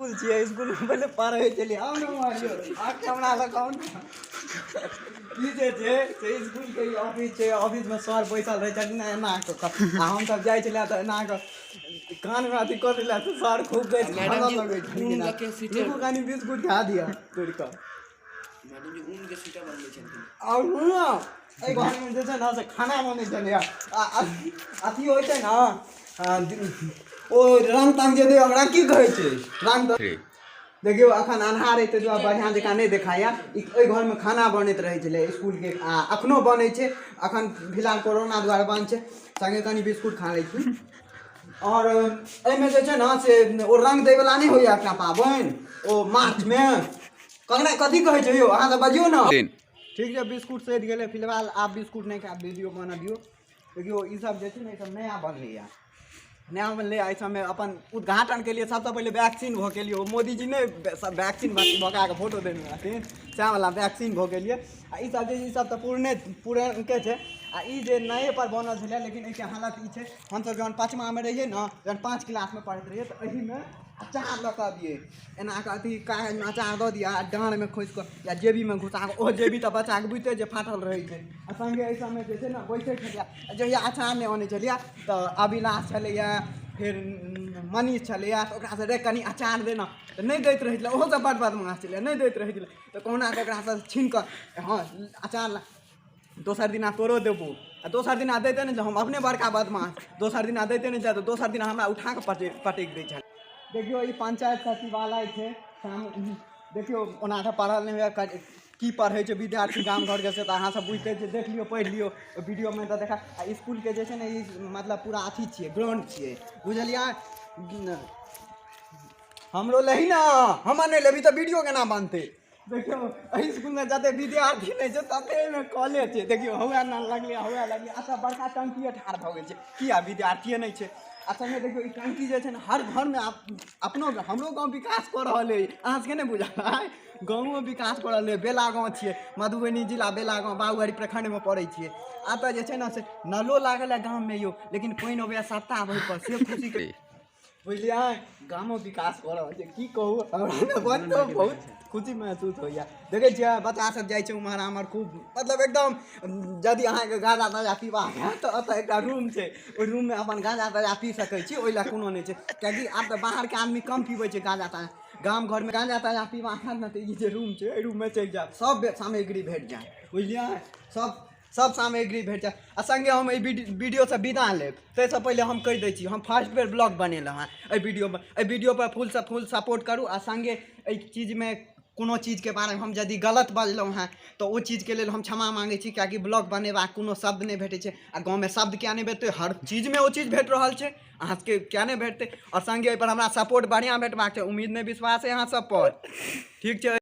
School छियै, school में पहिले पढ़ै छलियै। आउ ने मारियो, आ कैमरा लऽ कऽ आउ ने। ई जे छै से स्कूल के ई ऑफिस छै। ऑफिस में सर बैसल रहै छथिन एना कऽ कऽ, आ हमसब जाइ छलियै तऽ एना कऽ कान में अथी कऽ देलियै तऽ सर खूब बैस कऽ मैडम हँसऽ जी, लगै छलखिन। ऊन के स्वेटर। रुकू, कनि बिस्कुट खा दिअ तोड़ि कऽ। मैडम जी ऊन के स्वेटर बनबै छलखिन। आओर सुनू, एहि घरमे जे छै ने से खाना बनै छलैए आ अथी होइ छै ने, ओ रंग तंग जे दै, ओकरा की कहै छै रंग तंग? देखियौ, अखन अन्हार अइ, ताहि दुआरे बढ़िआँ जकाँ नहि देखाइए। ई एहि घरमे खाना बनैत रहै छलै इसकुलके, आ अखनो बनै छै। अखन फिलहाल कोरोना दुआरे बन्द छै। सङ्गे कनि बिस्कुट खा लै छी। आओर एहिमे जे छै ने से ओ रंग दैवला नहि होइए एकटा पाबनि, ओ मार्चमे ककरा कथी कहै छै यौ? अहाँ सब बजियौ ने। ठीक छै, बिस्कुट सधि गेलै। फिलहाल आब बिस्कुट नहि खायब, वीडियो बनऽ दियौ। देखियौ, ई सब जे छै ने, ई सब नया बनलैए, नया बनलै। एहि सबमे अपन उद्घाटन के लिए सबसँ पहिले वैक्सीन भऽ गेलियै। ओ मोदीजी नहि सब वैक्सीन भऽ कऽ फोटो देने रहथिन, सएह वला वैक्सीन भऽ गेलियै। आ ई सब जे ई सब तऽ पुरने पुरनके छै, आ ई जे नये पर बनल छलै, लेकिन एहिके हालत ई छै। हमसब जहन पाँचमामे रहियै ने, जहन 5 क्लासमे पढ़ैत रहियै, तऽ एहिमे अचार लऽ कऽ अबियै। एना कऽ अथी कागजमे अचार दऽ दिअ आ डाँड़मे खोसि कऽ या जेबीमे घुसा कऽ। ओहो जेबी तऽ बच्चाके बुझिते छै, फाटल रहै छै। आ सङ्गे एहि सबमे जे छै ने बैसै छलियै। आ जहिया अचार नहि अनै छलियै तऽ अभिलाष छलैए, फेर मनीष छलैए, तऽ ओकरासँ रे कनि अचार दे ने, तऽ नहि दैत रहै छलै। ओहो सब बड़ बदमाश छलै, नहि दैत रहै छलै, तऽ कहुना कऽ ओकरासँ छीन कऽ, हँ अचार ला, दोसर दिना तोरो देबो। आ दोसर दिना दैते नहि छै। हम अपने बड़का बदमाश, दोसर दिना दैते नहि छै, तऽ दोसर दिना हमरा उठा कऽ पटकि दै छलै। देखियौ, ई पंचायत सचिवालय छै। देखियौ, ओना तऽ पढ़ल नहि होइए, की पढ़ै छै विद्यार्थी गाम घरके से तऽ अहाँ सब बुझिते छियै। देख लियौ, पढ़ि लियौ वीडियोमे तऽ देखा। आ इसकुलके जे छै ने, ई मतलब पूरा अथी छियै, ग्राउंड छियै, बुझलियै? हमरो लही ने, हमर नहि लेबही तऽ वीडियो केना बनतै? देखियौ, एहि इसकुलमे जते विद्यार्थी नहि छै, तते एहिमे कॉलेज छै। देखियौ, हौए न लगलै, हौए लगलै। अच्छा, बड़का टंकिए ठाढ़ भऽ गेल छै। किया? विद्यार्थिए नहि छै। आ सङ्गे देखियौ, ई टंकी जे छै ने हर घरमे आब। अपनो हमरो गाँव विकास कऽ रहल अइ, अहाँ सबके नहि बुझल अइ? गाँवो विकास कऽ रहल अइ। बेला गाँव छियै, मधुबनी जिला, बेला गाँव, बाबूगढ़ी प्रखण्डमे पड़ै छियै। एतऽ जे छै ने से नलो लागल यऽ गाममे यौ, लेकिन पानि अबैए सप्ताह भरि पर, से खुशीके बुझलियै। गामो विकास कऽ रहल छै। की कहू, हमरा ने बहुत बहुत खुशी महसूस होइए। देखै छियै, बच्चा सब जाइ छै उम्हर आम्हर खूब, मतलब एकदम। यदि अहाँके गाँजा ताजा पीबाक हैत तऽ ओतऽ एकटा रूम छै, ओहि रूममे अपन गाँजा ताजा पी सकै छी। ओहि लए कोनो नहि छै, किएकि आब तऽ बाहरके आदमी कम पीबै छै गाँजा ताजा। गाम घरमे गाँजा ताजा पीबाक हैत ने, तऽ ई जे रूम छै, एहि रूममे चलि जायब, सब सामग्री भेट जायत, बुझलियै? सब सब सामग्री भेट जायत। आ सङ्गे हम एहि वीडियोसँ विदा लेब, ताहिसँ पहिले हम कहि दै छी, हम फर्स्ट बेर ब्लॉग बनेलहुँ हँ। एहि वीडियोमे, एहि वीडियोपर फुलसँ फुल सपोर्ट करू। आ सङ्गे एहि चीजमे कोनो चीजके बारेमे हम यदि गलत बजलहुँ हँ, तऽ ओ चीजके लेल हम क्षमा माँगै छी, किएकि ब्लॉग बनेबाक कोनो शब्द नहि भेटै छै। आ गाँवमे शब्द किया नहि भेटतै? हर चीजमे ओ चीज भेट रहल छै, अहाँ सबके किया नहि भेटतै? आओर सङ्गे एहिपर हमरा सपोर्ट बढ़िआँ भेटबाक छै। उम्मीद नहि, विश्वास अइ अहाँ सबपर। ठीक छै।